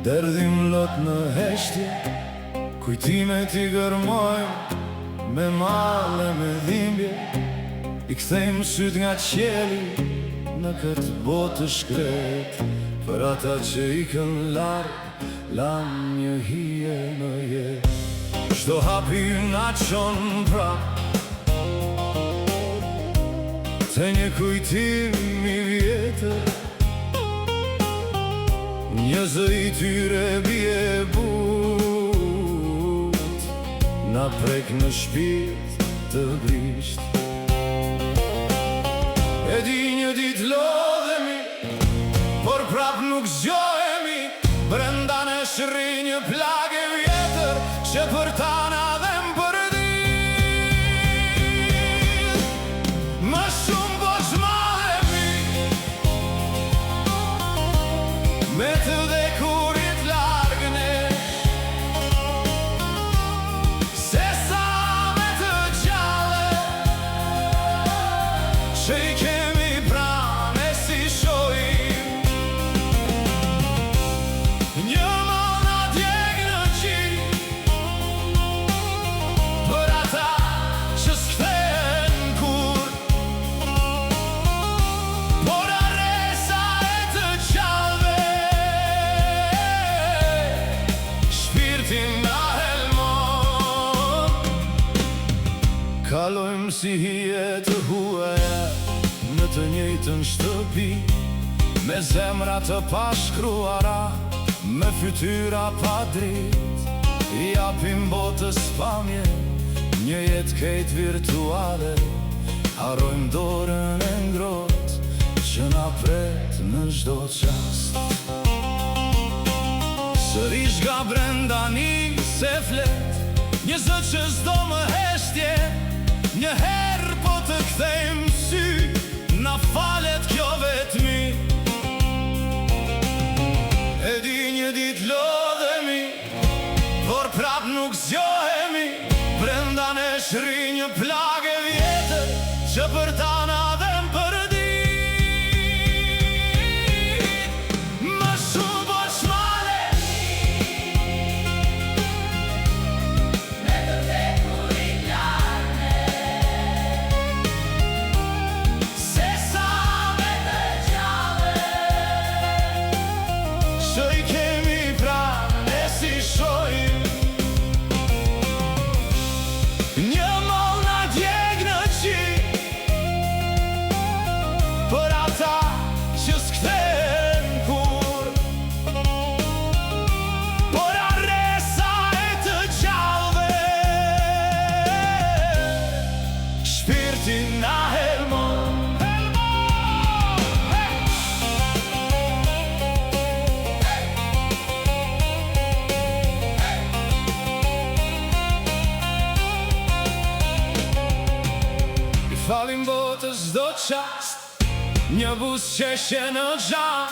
Derdhim lot në heshtje, kujtimet i gërmojmë me mall e me dhimbje, i kthejmë sytë nga qielli në këtë botë të shkretë, për ata që ikën larg, lanë një hije në jetë. Çdo hap ynë na çon prap te një kujtim i vjetër. Një zë i tyre bie butë, na prek në shpirt të brishtë. E di një ditë lodhemi, por prap nuk zgjohemi, brenda nesh rri një plagë e vjetër që për ta na dhemb përditë. Më shumë po çmallemi Me të vdekurit larg nesh Se sa me të gjallët Që i kemi pranë e s'i shohim Një mall na djeg në gji Për ata që s'kthehen kurrë Por harresa e të gjallëve Shpirtin na helmon. Kalojmë si hije të huaja në të njëjtën shtëpi, me zemra të pashkruara, me fytyra pa dritë, i japim botës pamje, një jetë krejt virtuale, harrojmë dorën e ngrohtë që na pret në çdo çast. Sërish nga brenda nis e flet një zë që s'do më heshtje, një herë po të kthejmë sytë, na falet kjo vetmi. E di një ditë lodhemi, por prap nuk zgjohemi, brenda nesh rri një plagë e vjetër që për ta na dhemb përditë. Më shumë po çmallemi Me të vdekurit larg nesh Se sa me të gjallët Që i kemi pranë e s'i shohim Një mall na djeg në gji Për ata që s'kthehen kurrë Por harresa e të gjallëve Shpirtin na helmon. Helmon! Hey! Hey! Hey! I falim botës çdo çast Një buzëqeshje në xham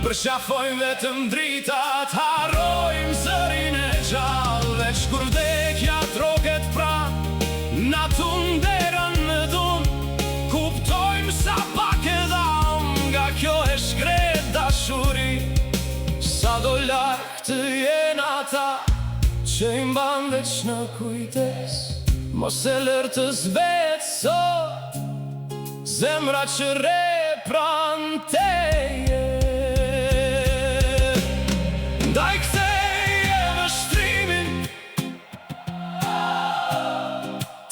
Përqafojmë vetëm dritat Harrojmë zërin e gjallë Veç kur vdekja troket pranë Na tund derën me dhunë Kuptojmë sa pak e dhamë Nga kjo e shkretë dashuri Sado larg të jenë ata Që i mban veç në kujtesë Mos e lër të zbehet sot Zemra që rreh pranë teje Ndaj ktheje vështrimin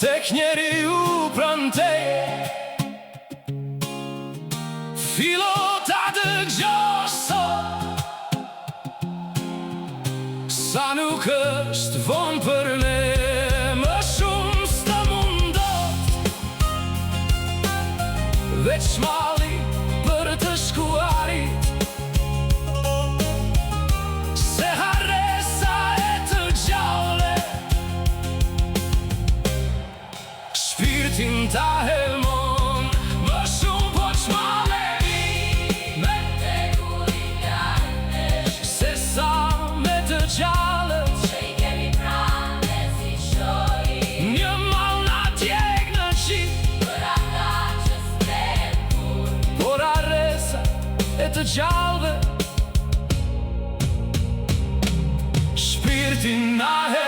Tek njeriu pranë teje Fillo ta dëgjosh sot Sa nuk është vonë për ne Më shumë s'të mund dot Veç malli për të shkuarit Se harresa e të gjallëve Shpirtin ta helmon Më shumë po çmallemi Me të vdekurit larg nesh Se sa me të gjallët Që i kemi pranë e s'i shohim Një mall na djeg në gji Për ata që s'kthehen kurrë Por harresa e të gjallëve. Shpirtin na.